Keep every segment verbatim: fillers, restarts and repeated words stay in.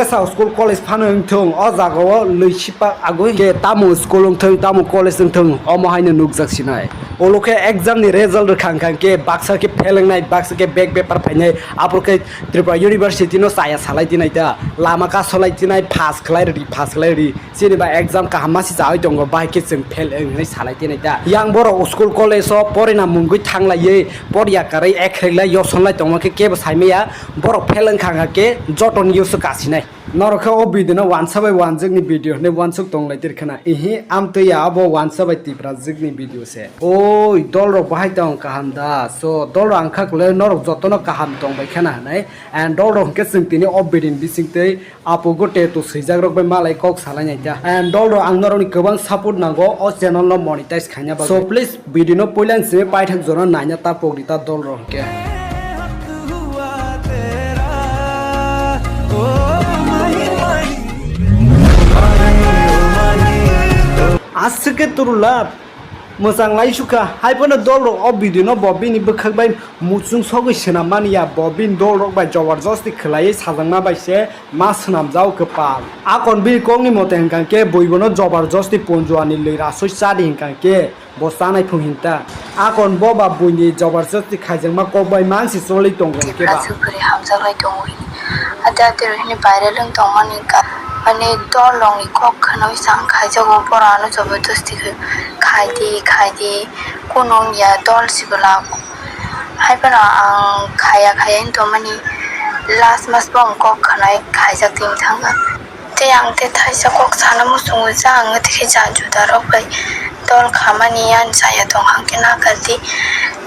Tesa school college phano wngthung, o jagao lwi sipak agwi khe tamo school wngthung, tamo college wngthung, omo haino nukjak sinai. Olo khe exam ni result rwkha wngkha khe baksa khe fail wngnai, baksa khe back paper phainai, aphuru khe Tripura University no chaya salai dinai ta, lama kasolai dinai, pass khlai rwdi, pass khlai rwdi. Chini ba exam kaham masi chawi tongo, bai khe chwng fail wng hinwi salai tenai ta. Yang borok school college o porina mungwi thanglaiwi, porya karwi ekhrek lai yosonlai tongma khe kebo saimaya, borok fail wngkha wngkha khe jotoni yusu kasinai. Norok khe o video no wansa bai wanjwk ni video hinwi wansuk tonglai tir khna. Ihi, amtwi ya abo wansa bai Tipra jwk ni video se. Oi, dol rok bahai tong kaham da? So, dol rok ang kha kwlai norok jotono kaham tong bai khna hinwi. And dol rok hwnkhe chwng tini o video ni bising twi Apo go tattoo swijak rok bai malai kok salai nai ta. And dol rok ang norok ni kwbang support nango o channel no monetize khaina bagwi. So please video no puila ni simi paithak jora naina ta pok di ta dol rok hwnkhe. Aswk khe turu lab. Mwchang lai sukha, hai phano dol rok o video no bo bini bwkhak bai muchung sogwi swnam mani ya, bo bini dol rok bai jobar josti khwlaiwi sajakma bai se ma swnamjao kwpal. Akon bini kokni mote hwnkha khe bui bono jobar josti ponjuani lwi rasoi chadi hwnkha khe bo chanai phung hinta. Akon bo ba buini jobar josti khaijakma kok bai mansi choli tongo hwnkhe ba. Aswk kwrwi hamjaklai tongo hini. Ate ate rw hini viral wng tongmani ka, ani dol rokni kok khwnwi chang khaijago, borok ano jobar josti khe khai di, khai di, kunu wngya dol si bwla. Hai phano ang khaya khaya wng tongmani last mas bo ang kok khwnai khaijak tini thangkha. Tei ang tei thaisa kok sana muchungo je ang tei khe jang juda rok bai dol khamani yan chaya tong hang khe nakar di.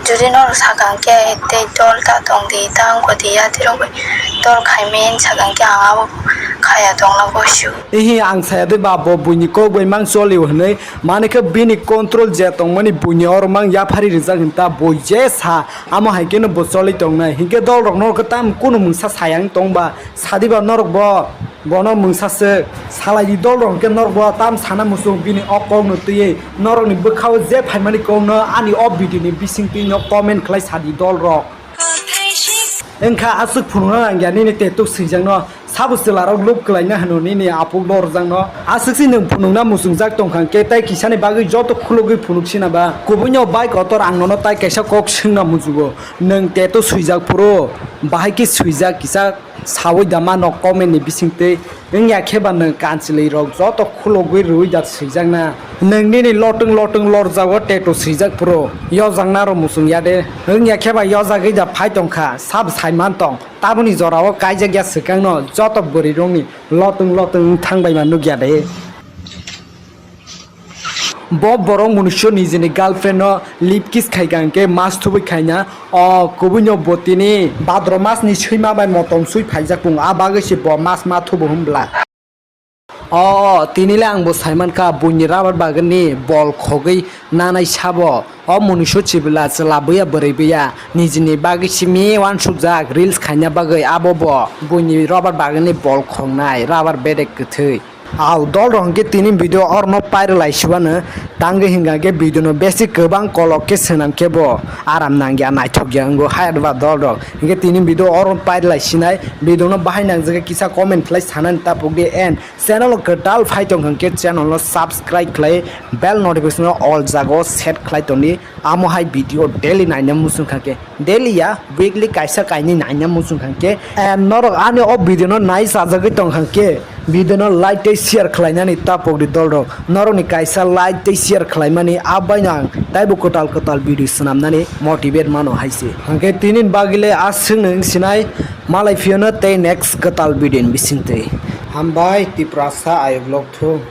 Jodi norok sakang khe tei dol ta tong di, ta wng di, ya tei rok bai dol khaimani yan sakang khe ang abo khaya tongna bosio. Ihi ang saya de ba bo buini kok bai mang choli hwnwi mani khe bini control je tongmani buini oro mang yaphari rijak hinta boi je sa amo hai khe no bo choli tongnai hinkhe dol rok no khe tam kunu mungsa sayang tong ba sadi ba norok bo. Bono mungsa se salai di dol rok hwnkhe norok bo tam sana muchung bini o kok no twiwi norok ni bwkha o je phaimani kok no ani o video ni bising twi no comment khlai sa di dol rok. Wngkha aswk phunukna nangya nini tattoo swijak no sabo chwla rok lub kwlai na hwno nini apuk dol rwjak no aswk se nwng phunukna muchungjak tongkha hwnkhe tei kisa ni bagwi joto khulugwi phunuk sina ba kubui no bai kotor ang nono tai kaisa kok swngna muchugo nwng tattoo swijak phuru bahai khe swijak kisa. Sawi da mano comment ni bisingtwi wngya khe ba nwng kanchwlwi rok joto khulogwi rwui da swijakna. Nwng nini lotwng lotwng lorjago tattoo swijak phuru yojakna rw muchung ya de. Wngya khe ba yojagwi da phai tongkha, sabo sai man tong. Taboni jorao kaijak ya swkang no joto bwrwi rokni lotwng lotwng wng thang bai ma nukya de. Bo borok munusu nijini girlfriend no lip kiss khai ka hwnkhe mas thubui khaina. O kubui no bo tini bhadro mas ni swima bai motom sui phaijak tongo, a bagwi se bo mas ma thubu hwnbla. O tini le ang bo sai mankha buini rubber bagwi ni bol khogwi nanai sabo. O munusu chibwla chwla buya bwrwi buya nijini bagwi simi uansukjak reels khaina bagwi abo bo buini rubber bagwi ni bol khognai rubber bedek kwthwi. Au dol rok hwnkhe tini video orno viral lai sibano tangwi hwnkha khe video no besi kwbang kolok khe swnam khe bo aram nangya naithok ya wngo hai adba dol rok hwnkhe tini video orno viral lai sinai video no bahai nangjak kisa comment khlai sanani tapuk di and channel o kwtal phai tong hwnkhe channel no subscribe khlai bell notification no all jago set khlai tongdi. Amo hai video daily naina muchung kha khe, daily ya, weekly kaisa kainwi naina muchung kha khe, em, norok ani o video no nai chajagwi tong kha khe, video no like tei share khlainani tapok di dol rok. Norok ni kaisa like tei share khlaimani a bai no ang taibo kwtal kwtal video swnamnani motivate mano hai se. Hwnkhe tini bagwi le aswk no wng sinai, malai phiyano tei next kwtal video ni bisingtwi. Hambai Tiprasa ayuk lok thu.